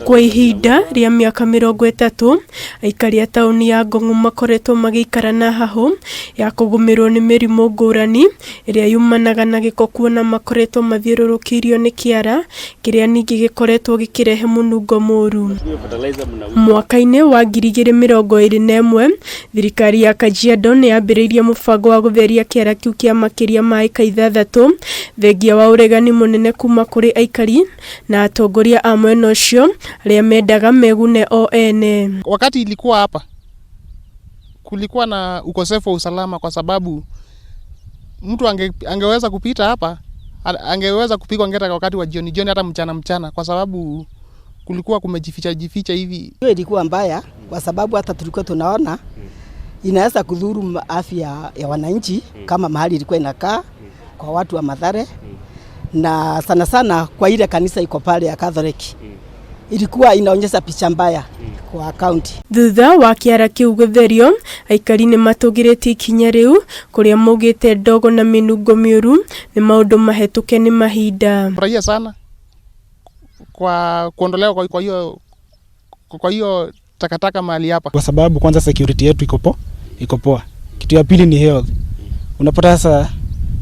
Kwa ihinda rĩa mĩaka 30, aikari a taũni ya Ngong makoretwo magĩikara na hahũ ya kũgũmĩrwo nĩ mĩrimũ ngũrani ĩrĩa yumanaga na gĩko, kuona makoretwo mathiũrũrũkĩirio nĩ kĩara kĩrĩa ningĩ gĩkoretwo gĩkĩrehe mũnungo mũru. Mwaka-inĩ wa 2021, thirikari ya Kajiado nĩ yambĩrĩirie mũbango wa gũtheria kĩara kĩu kĩa makĩria ma ĩka 6, thengia wa ũregani mũnene kuma kũrĩ aikari na atongoria a mwena ũcio arĩa mendaga megune o ene. Wakati ilikuwa hapa kulikuwa na ukosefu wa usalama, kwa sababu mtu angeweza kupita hapa, angeweza kupigwa ngeta wakati wa jioni jioni, hata mchana mchana, kwa sababu kulikuwa kumejificha jificha hivi. Hiyo ilikuwa mbaya kwa sababu hata tulikuwa tunaona inaweza kudhuru afya ya wananchi kama mahali ilikuwa inakaa kwa watu wa Mathare, na sana sana kwa ile kanisa iko pale ya Catholic, ilikuwa inaonyesha picha mbaya kwa county. Thutha wa kĩara kĩu gũtherio, aikari nĩ matũgĩrĩtie ikinya rĩu, kũrĩa maugĩte ndogo na mĩnungo mĩũru nĩ maũndũ mahĩtũke nĩ mahinda. Furahia sana kwa kuondolewa kwa hiyo takataka mahali hapa, kwa sababu kwanza security yetu iko poa. Kitu ya pili ni health. Unapata sasa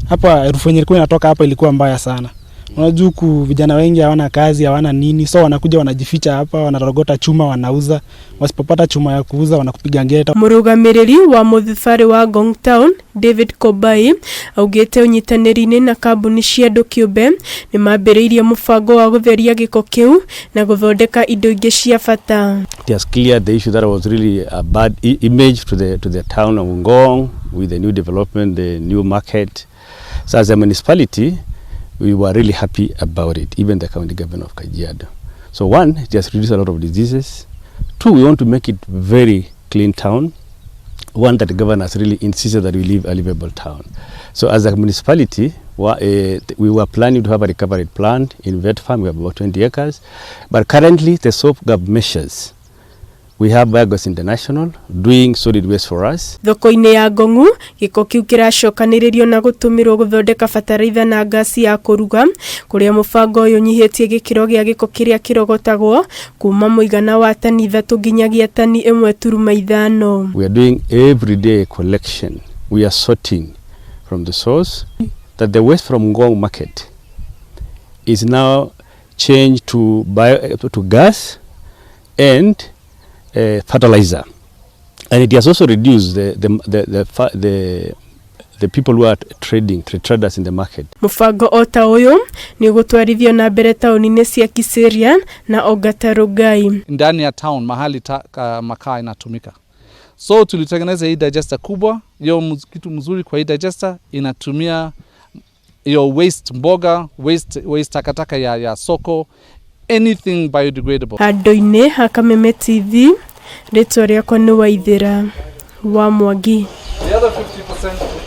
hapa harufu yenye ilikuwa inatoka hapa ilikuwa mbaya sana. Unajua huku vijana wengi hawana kazi, hawana nini, so wanakuja wanajificha hapa, wanarogota chuma wanauza. Wasipopata chuma ya kuuza, wanakupiga ngeta. Mũrũgamĩrĩri wa mũthibarĩ wa Ngong Town David Kobai augĩte ũnyitanĩri-inĩ na kambuni cia andũ kĩũmbe nĩ mambĩrĩirie mũbango wa gũtheria gĩko kĩu na gũthondeka indo ingĩ cia bata. It has cleared the issue that was really a bad image to the town of Ngong with the new development, the new market. So as a municipality, we were really happy about it, even the county government of Kajiado. So one, it has reduced a lot of diseases. Two, we want to make it very clean town. One that the governor has really insisted that we live a livable town. So as a municipality, we were planning to have a recovery plant in Vet Farm. We have about 20 acres. But currently, the stopgap measures, we have Biogas International doing solid waste for us. Thoko-inĩ ya Ngong'u, gĩko kĩu kĩracokanĩrĩrio na gũtũmĩrwo gũthondeka bataraitha na ngasi ya kũruga, kũrĩa mũbango ũyũ ũnyihĩtie gĩkĩro gĩa gĩko kĩrĩa kĩrogotagwo kuma mũigana wa tani 3 nginyagia tani 1.5. We are doing everyday collection. We are sorting from the source that the waste from Ngong market is now changed to gas and fertilizer. And it has also reduced the people who are trading, the traders in the market. Mũbango o ta ũyũ nĩ ũgũtwarithio na mbere taũni-inĩ cia Kiserian na Ongata Rongai. Ndani ya town mahali makaa inatumika. So tulitengeneza hii digester kubwa. Hiyo kitu mzuri kwa hii digester, inatumia hiyo waste mboga, waste takataka ya soko, anything biodegradable. Handũ-inĩ ha Kameme TV, rĩtwa rĩakwa nĩ Waithĩra wa Mwangi. The other 50% which